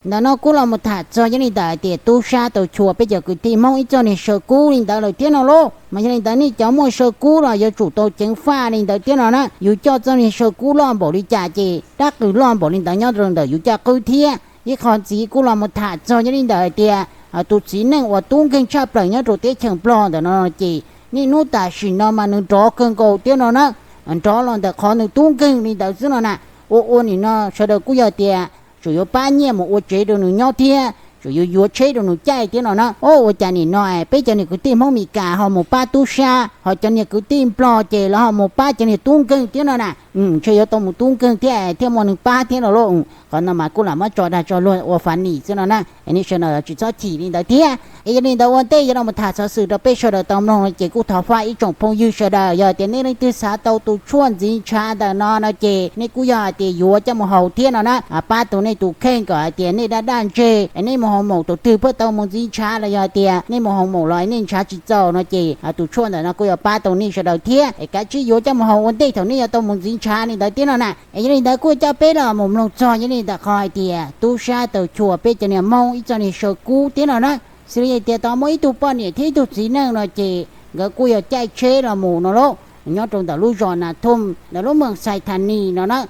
Ntawm no kuj los mus tham txog yog li ntawm hais tias tub sab tau chua peb cov kwv tij Hmoob ib txoj niag saw kub li ntawd lawm thiab no lauj. Mas yog li ntawd nej cov muaj saw kub los yuav tsum tau ceev faj li ntawd thiab no na. Yus coj txoj niag saw kub loj npaum li cas ces rab qws loj npaum li ntawd nyob rau ntawm yus caj qwb thiab. Ib qho ntxiv kuj los mus tham txog yog li ntawm hais tias tus txiv neej uas tub nkeeg tshaj plaws nyob rau teb chaws Nplog ntawm no ces niaj hnub tam sim no mas nws nrov kawg nkaus thiab no na. Nrov los ntawm qhov nws tub nkeeg li ntawd xwb no na. Ua ua nim no sawv daws kuj yog tias tsuas yuav pab nyiaj mus ua tsev rau nws nyob thiab tsuas yuav yuav tsheb rau nws caij thiab no na. Ua cas nim no peb cov niag kwv tij Hmoob Mes Kas ho mus pab tub sab, ho cov niag kwv tij Nplog ces lawv ho mus pab cov niag tub nkeeg thiab no na. Ntshe yuav tau mus tub nkeeg thiab thiaj muaj neeg pab thiab no lauj. Qhov no mas kuj lam muab tso dag tso luag ua funny xwb no na, es nej sawv daws tsis txhob chim li ntawd thiab. Es yog li ntawd ua ntej yuav los tham xov xwm rau peb sawv daws tau mloog no ces kuj thov faj ib tsoom phooj ywg sawv daws, yog tias nej leej twg xav tau tus tshuaj ntxiv ntshav ntawm no no ces nej kuj yog hais tias yuav coj mus haus thiab no na, pab tau nej tus kheej kom hais tias nej daj daj ntseg es nej mus haus maum tus twg puab tau mus ntxiv ntshav los yog hais tias nej mus haus maum los nej ntshav tsis txaus no ces tus tshuaj ntawm no kuj yuav pab tau nej sawv daws thiab. Es kav tsij yuav coj mus haus ua ntej thaum nej yuav tau mus ntxiv ntshav li ntawd thiab no na. Es yog li ntawd kuj coj peb los mus mloog txog yog li ntawm qhov hais tias tub sab tau chua peb cov niag Hmoob ib txoj niag saw kub thiab no na. Xws li hais tias tau muaj ib tug poj niam thiab ib tug txiv neej no ces nkawd kuj yog caij tsheb los mus no lauj, nyob rau ntawm lub zos Nas Thooj ntawm lub moos Xais Thas Nis no na,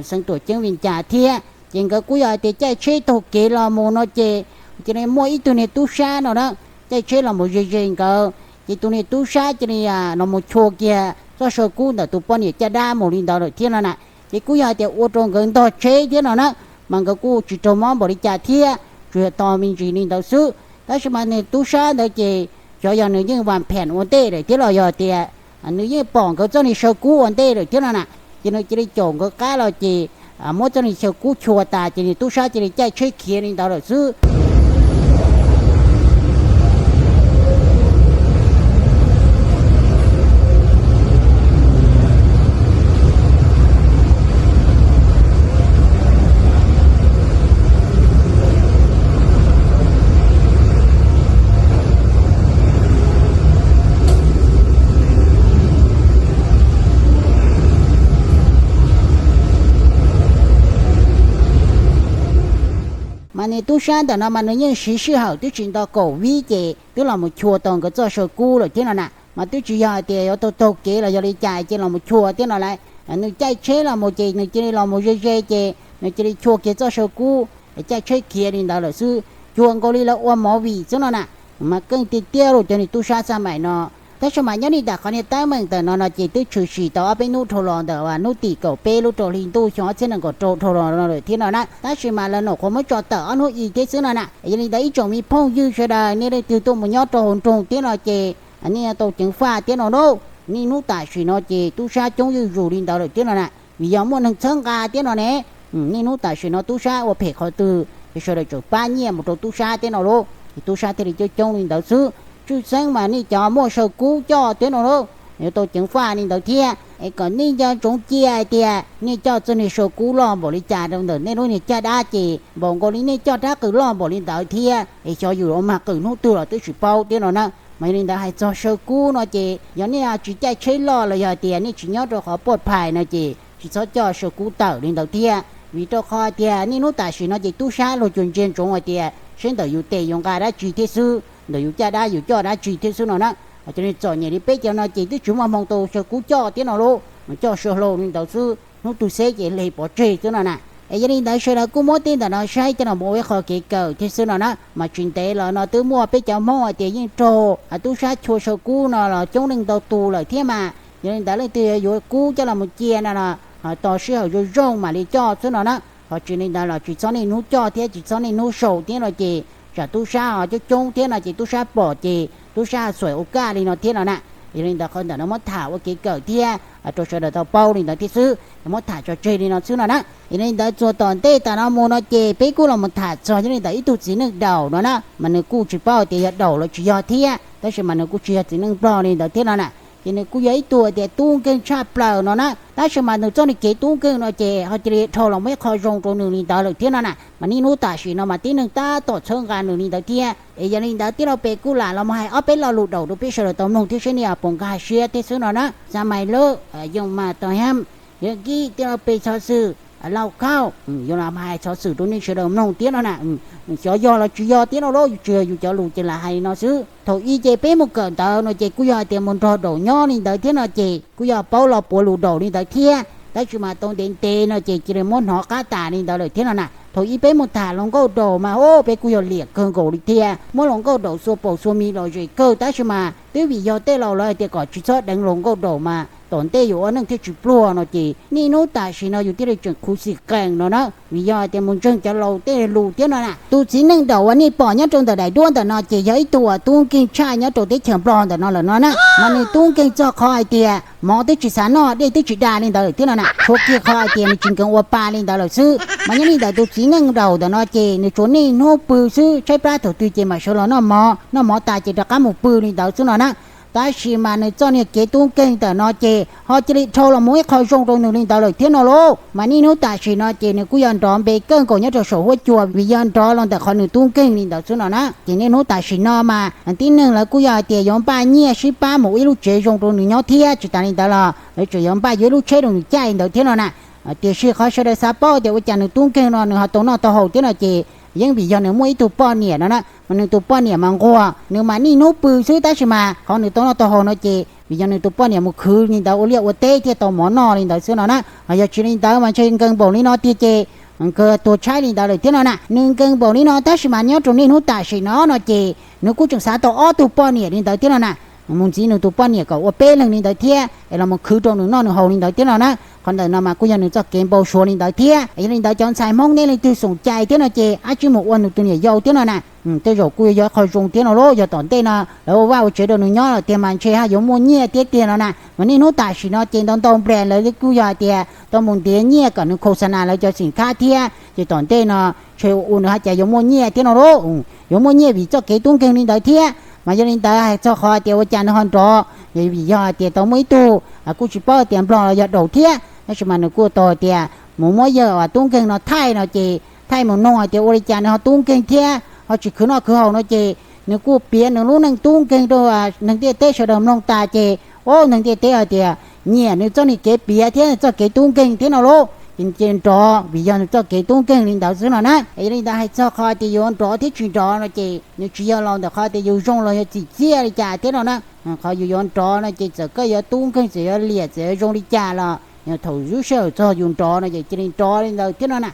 xeev Tuam Ceeb Vias Cas thiab. Ces nkawd kuj yog hais tias caij tsheb taug kev los mus no ces cia li muaj ib tug niag tub sab no na, caij tsheb los mus ze ze nkawd, ces tus niag tub sab cia li los mus chua kiag txoj saw kub ntawm tus poj niam caj dab mus li ntawd lawm thiab no na. Ces kuj yog hais tias ua rau nkawd ntog tsheb thiab no na, mas nkawd kuj tsis raug mob npaum li cas thiab, tsuas yog tos me ntsis li ntawd xwb. Tab sis mas niag tub sab ntawd ces xyov yog nws yeej vas phem ua ntej lawm thiab los yog tias nws yeej pom nkawd txoj niag saw kub ua ntej lawm thiab no na, ces nws cia li caum nkawd qab los ces muab txoj niag saw kub chua tas ces niag tub sab cia li caij tsheb khiav li ntawd lawm xwb. Mas niag tub sab ntawm no mas nws yeej siv sij hawm twb tsis nto kaum vib ces twb los mus chua tau nkawd txoj saw kub lawm thiab no na. Mas twb tsis yog hais tias yuav taug taug kev los yog li cas ces los mus chua thiab no lauj. Nws caij tsheb los mus ces nws cia li los mus ze ze ces nws cia li chua kiag txoj saw kub, caij tsheb khiav li ntawd lawm xwb, cuag nkaus li lawv ua movie xwb no na. Mas keej tiag tiag los cov niag tub sab xaj maim no. Tab sis mas nyob li ntawm qhov niag teeb meem ntawm no no ces twb tshwm sim tau ob peb hnub dhau los ntawm hnub tim kaum peb lub rau hli ntuj xyoo ob txhiab nees nkaum rau dhau los no lawm thiab no na. Tab sis mas lawv nyuam qhuav muab tso tawm ob hnub i thiab xwb no na. Yog li ntawd ib tsoom me phooj ywg sawv daws nej leej twg tuaj mus nyob rau hauv nroog thiab no ces nej tau ceev faj thiab no lauj. Niaj hnub tam sim no ces tub sab coob ywj zus li ntawd lawm thiab no na, vim yog muaj neeg txhawb nqa thiab no ne. Niaj hnub tam sim no tub sab ua phem qhov twg es sawv daws tseem pab nyiaj mus rau tub sab thiab no lauj, es tub sab thiaj li coob coob li ntawd xwb. Tshwj xeeb mas nej cov muaj saw kub coj thiab no lauj, yuav tau ceev faj li ntawd thiab. Es kom nej nco ntsoov cia hais tias nej coj txoj niag saw kub loj npaum li cas rau ntawm nej lub niag caj dab ces npaum nkaus li nej coj rab qws loj npaum li ntawd thiab, es xyov yus ua mag qws hnub twg los twb tsis paub thiab no na. Mas yog li ntawd hais txog saw kub no ces yog nej tsis caij tsheb loj los yog tias nej tsis nyob rau qhov poj phais no ces tsis txhob coj saw kub tawm li ntawd thiab, vim rau qhov tias niaj hnub tam sim no ces tub sab luag cuag ntsia ntsoov hais tias seb ntawm yus tes yus nqa dab tsi thiab xwb, ntawm yus caj dab yus coj dab tsi thiab xwb no na. Ho cov niag txom nyem li peb cov no ces twb tsis muaj hmoo tau saw kub coj thiab no lauj, mas coj saw hlau li ntawd xwb, hnub twg xeb ces hle pov tseg xwb no na. Es yog li ntawd sawv daws kuj muab tej ntawm no saib coj los mus ua ib qho kev kawm thiab xwb no na. Mas tsis ntev los no twb muaj peb cov Hmoob hais tias yeej raug tub sab chua saw kub no los coob leej ntau tus lawm thiab mas. Yog li ntawd leej twg yuav kub coj los mus cia no los ho tos sij hawm zoo zoo mam li coj xwb no na. Ho tsis li ntawd los tsis txhob niaj hnub coj thiab tsis txhob niaj hnub sau thiab no ces tsam tub sab ho coob coob thiab no ces tub sab pom ces tub sab xuam ua kaj li no thiab no na. Yog li ntawd qhov ntawm no muab tham ua kev kawm thiab rau sawv daws tau paub li ntawd thiab xwb, muab tham tso tseg li no xwb no na. Yog li ntawd txuas tom ntej tas no mus no ces peb kuj los mus tham txog yog li ntawm ib tug txiv neej daum no na, mas nws kuj tsis paub tias yog daum los tsis yog thiab, tab sis mas nws kuj tsis yog txiv neej Nplog li ntawd thiab no na. Ces nws kuj yog ib tug tias tub nkeeg tshaj plaws no na, tab sis mas nws txoj niag kev tub nkeeg no ces ho cia li dhau los muaj ib qho zoo rau nws li ntawd lawm thiab no na. Mas niaj hnub tam sim no mas tib neeg tab tom txhawb nqa nws li ntawd thiab. Es yog li ntawd tij laug Pes kuj lam los mus hais ob peb lo lus daum rau peb sawv daws tau mloog thiab seb nej puas nkag siab thiab xwb no na. Xa mais lawm, yooj mas tau ham, yog kib tij laug Pes xov xwm, Lauj Khauj, yuav los hais xov xwm rau nej sawv daws mloog thiab no na. Xyov yog los tsis yog thiab no lauj, yus tsis yog yus cov lus ces lam hais no xwb. Thaum ub ces peb mus kawm ntawv no ces kuj yog hais tias mus nrog daum nyob li ntawd thiab no ces kuj yog paub lo puav lus daum li ntawd thiab, tab sis mas tau ntev ntev no ces cia li muab hnov qab tas li ntawd lawm thiab no na. Thaum ub peb mus tham hluas nkauj daum mas o peb kuj yog liam kawg nkaus li thiab, muab hluas nkauj daum xuas paum xuas mis los zem kawg, tab sis mas twb vim yog tej laus lawv hais tias kom tsis txhob deev hluas nkauj daum mas tom ntej yus ua neej thiaj tsis pluag no ces niaj hnub tam sim no yus thiaj li tseem khuv xim qees no na, vim yog hais tias mus ntseeg cov laus tej lus thiab no na. Tus txiv neej daum uas nej pom nyob rau ntawm daim duab ntawm no ces yog ib tug uas tub nkeeg tshaj nyob rau teb chaws Nplog ntawm no lawm no na, mas nws tub nkeeg txog qhov hais tias mov twb tsis xav noj, dej twb tsis da li ntawd lawm thiab no na, tshuav kiag qhov hais tias nws tsis nkees ua pa li ntawd lawm xwb. Mas nyob li ntawm tus txiv neej daum ntawm no ces nws tsuas niaj hnub pw xwb, tshaib plab thaum twg ces mam sawv los noj mov, noj mov tas ces rov qab mus pw li ntawd xwb no na. Tab sis mas nws txoj niag kev tub nkeeg ntawm no ces ho cia li dhau los mus ib qho zoo rau nws li ntawd lawm thiab no lauj. Mas niaj hnub tam sim no ces nws kuj yog nrov npe kawg nkaus nyob rau saum huab cua vim yog nrov los ntawm qhov nws tub nkeeg li ntawd xwb no na. Ces niaj hnub tam sim no mas tib neeg lawv kuj yog hais tias yuav npaj nyiaj sib pab mus ib lub tsev zoo rau nws nyob thiab, tsis tas li ntawd los lawv tseem yuav npaj yuav ib lub tsheb rau nws caij li ntawd thiab no na. Tiam sis qhov sawv daws xav paub tias ua cas nws tub nkeeg no nws ho tau noj tau haus thiab no ces yeej vim yog nws muaj ib tug poj niam no na, mas nws tus poj niam mas nquag, nws mas niaj hnub pw xwb, tab sis mas qhov nws tau noj tau haus no ces vim yog nws tus poj niam mus khwv li ntawd ua liaj ua teb thiaj tau mov noj li ntawd xwb no na. Ho yog tsis li ntawd mas ntshe nkees npaum li no tiag ces nkawd tuag tshaib li ntawd lawm thiab no na. Nws nkees npaum li no tab sis mas nyob rau niaj hnub tam sim no no ces nws kuj tseem xav tau ob tug poj niam li ntawd thiab no na, mus ntxiv nws tus poj niam kom ua peb leeg li ntawd thiab es los mus khwv rau nws noj nws haus li ntawd thiab no na. Qhov ntawm no mas kuj yog nws txoj kev npau suav li ntawd thiab. Yog li ntawd cov ntxhais Hmoob nej leej twg xoom cai thiab no ces ab tsis mus ua nws tus niam yau thiab no na. Tej zaum kuj yog ib qho zoo thiab no lauj, yog tom ntej no lawv ua vaj ua tsev rau nws nyob lawm tiag mas ntshe haj yuav muaj nyiaj thiab tiag no na. Mas niaj hnub tam sim no ces ntau ntau nplas lawv kuj yog hais tias tau mus ntiav nyiaj kom nws khos xa nas lawv cov xim khab thiab ces tom ntej no ntshe ua nws haj cas yuav muaj nyiaj thiab no lauj, yuav muaj nyiaj vim txoj kev tub nkeeg li ntawd thiab. Mas yog li ntawd hais txog qhov tias ua cas nws ho nrov, vim yog hais tias tau muaj ib tug kuj tsis paub hais tias Nplog los yog daum thiab, tab sis mas nws kuj tau hais tias mus muab yawg uas tub nkeeg no thaij no ces thaij mus noog hais tias ua li cas nws ho tub nkeeg thiab ho tsis khwv noj khwv haus no ces nws kuj piav nws lub neej tub nkeeg rau neeg ntiaj teb sawv daws mloog tas ces, o, neeg ntiaj teb hais tias nyiam nws txoj niag kev piav thiab txoj kev tub nkeeg thiab no lauj, ces cia li nrov vim yog nws txoj kev tub nkeeg li ntawd xwb no na. Yog li ntawd hais txog qhov tias yuav nrov thiab tsis nrov no ces nws tsis yog los ntawm qhov tias yus zoo los yog txim txiaj li cas thiab no na. Qhov yus yuav nrov no ces txawm koj yuav tub nkeeg txawm yuav liam txawm yuav zoo li cas los thaum lub sij hawm txog yus nrov no ces cia li nrov li ntawd thiab no na.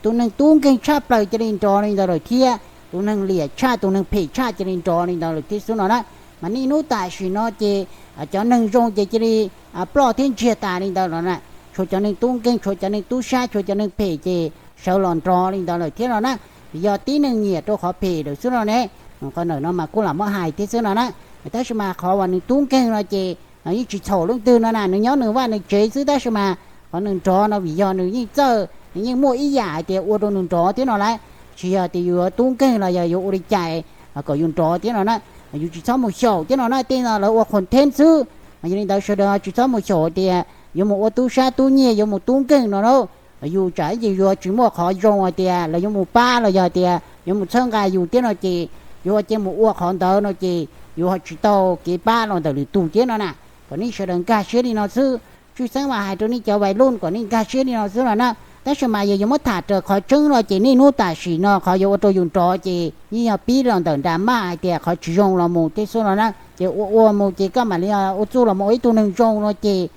Tus neeg tub nkeeg tshaj plaws cia li nrov li ntawd lawm thiab, tus neeg liam tshaj tus neeg phem tshaj cia li nrov li ntawd lawm thiab xwb no na. Mas niaj hnub tam sim no ces cov neeg zoo ces cia li ploj thiab ntsiag tas li ntawd no na. Tshuav cov neeg tub nkeeg, tshuav cov neeg tub sab, tshuav cov neeg phem ces sawv los nrov li ntawd lawm thiab no na. Vim yog tib neeg nyiam rau qhov phem lawm xwb no ne. Qhov ntawm no mas kuj lam muab hais thiab xwb no na. Tab sis mas qhov uas nws tub nkeeg no ces yeej tsis txhaum leej twg no na, nws nyob nws vaj nws tsev xwb, tab sis mas qhov nws nrov no vim yog nws yeej txawj, nws yeej muaj ib yam hais tias ua rau nws nrov thiab no lauj. Tsis yog tias yus yuav tub nkeeg los yog yuav ua li cas kom yus nrov thiab no na. Yus tsis txhob mus xyaum thiab no na, tej no lawv ua content xwb. Yog li ntawd sawv daws tsis txhob mus xyaum tias yuav mus ua tub sab tub nyiag yuav mus tub nkeeg no lauj. Yus tsam ib ntsis yus tsis muaj qhov zoo hais tias lawv yuav mus pab los yog tias yuav mus txhawb nqa yus thiab no ces yus ho cia mus ua qhov ntawd no ces yus ho tsis tau kev pab los ntawm lwm tus thiab no na. Kom nej sawv daws nkag siab li no xwb. Tshwj xeeb mas hais rau nej cov vais luj kom nej nkag siab li no xwb no na. Tab sis mas yog yuav muab tham raws qhov tseeb no ces niaj hnub tam sim no qhov yuav ua rau yus nrov ces yeej yog pib los ntawm nra maj hais tias qhov tsis zoo los mus thiab xwb no na. Ces ua ua mus ces koj mam li ua txuj los mus ua ib tug neeg zoo no ces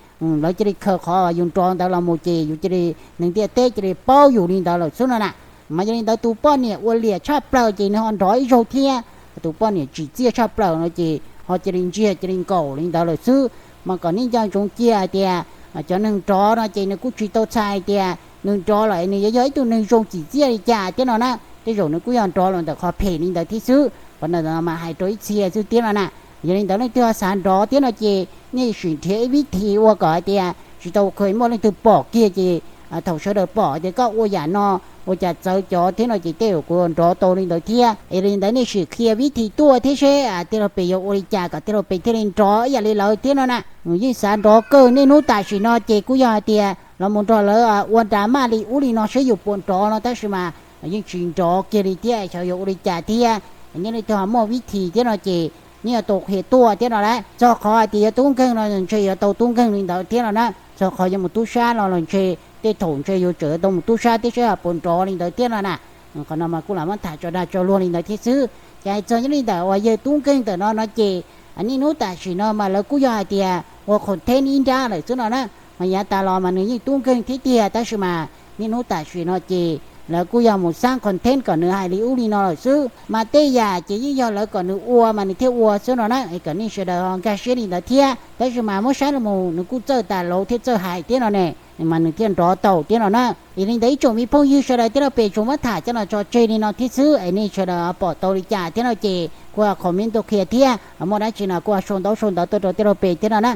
lawv cia li khaws qhov yus nrov ntawd los mus ces yus cia li, neeg ntiaj teb cia li paub yus li ntawd lawm xwb no na. Mas yog li ntawd tus poj niam ua liam tshaj plaws ces nws ho nrov ib zaug thiab, tus poj niam tsim txiaj tshaj plaws no ces ho cia li ntsiag cia li nkaum li ntawd lawm xwb. Mas kom nej nco ntsoov cia hais tias cov neeg nrov no ces nws kuj tsis tau txhais hais tias nws nrov los nws yuav yog ib tug neeg zoo tsim txiaj li cas thiab no na. Tej zaum nws kuj yog nrov los ntawm qhov phem li ntawd thiab xwb. Qhov ntawm no mas hais rau ib txhia xwb thiab no na. Yog li ntawd leej twg ho xav nrov thiab no ces nej sim nrhiav ib vib thi ua kom hais tias tsis tau kheev muaj leej twg pom kiag ces thaum sawv daws pom tias koj ua yam no ua cas txawv cov thiab no ces tej zaum kuv nrov tau li ntawd thiab. Es li ntawd nej sim qhia vib thi tuaj thiab seb tij laug pem yuav ua li cas kom tij laug pem thiaj li nrov ib yam li lawv thiab no na. Yeej xav nrov kawg, niaj hnub tam sim no ces kuj yog hais tias los mus nrog lawv ua nra maj li ub li no seb yus puas nrov no tab sis mas yeej tsis nrov kiag li thiab, xyov yuav ua li cas thiab. Nyob li twg ho muaj vib thi thiab no ces nej yuav tau qhia tuaj thiab no lauj. Txog qhov hais tias yuav tub nkeeg no ntshe yuav tau tub nkeeg li ntawd thiab no na. Txog qhov yuav mus tub sab no los ntshe tej thaum ntshe yuav tsum tau mus tub sab thiab saib puas nrov li ntawd thiab no na. Qhov no mas kuj lam muab tham tso dag tso luag li ntawd thiab xwb. Ces hais txog nyob li ntawm uas yawg tub nkeeg ntawm no no ces niaj hnub tam sim no mas lawv kuj yog hais tias ua content ib nrab lawm xwb no na. Mas yav tas los mas nws yeej tub nkeeg thiab tiag, tab sis mas niaj hnub tam sim no ces lawv kuj yog mus xab content kom nws hais li ub li no lawm xwb. Mas tej yam ces yeej yog lawv kom nws ua mas nws thiaj ua xwb no na. Kom nej sawv daws ho nkag siab li ntawd thiab, tab sis mas muab saib los mus nws kuj txawj tas lauv thiab txawj hais thiab no ne, mas nws thiaj nrov tau thiab no na. Yog li ntawd ib tsoom me phooj ywg sawv daws thiab no pem tsuas muab tham coj los tso tseg li no thiab xwb, es nej sawv daws pom tau li cas thiab no ces kuj comment tuaj qhia thiab. Muaj dab tsi no kuj sau ntaub sau ntawv tuaj rau thiab rau pem thiab no na.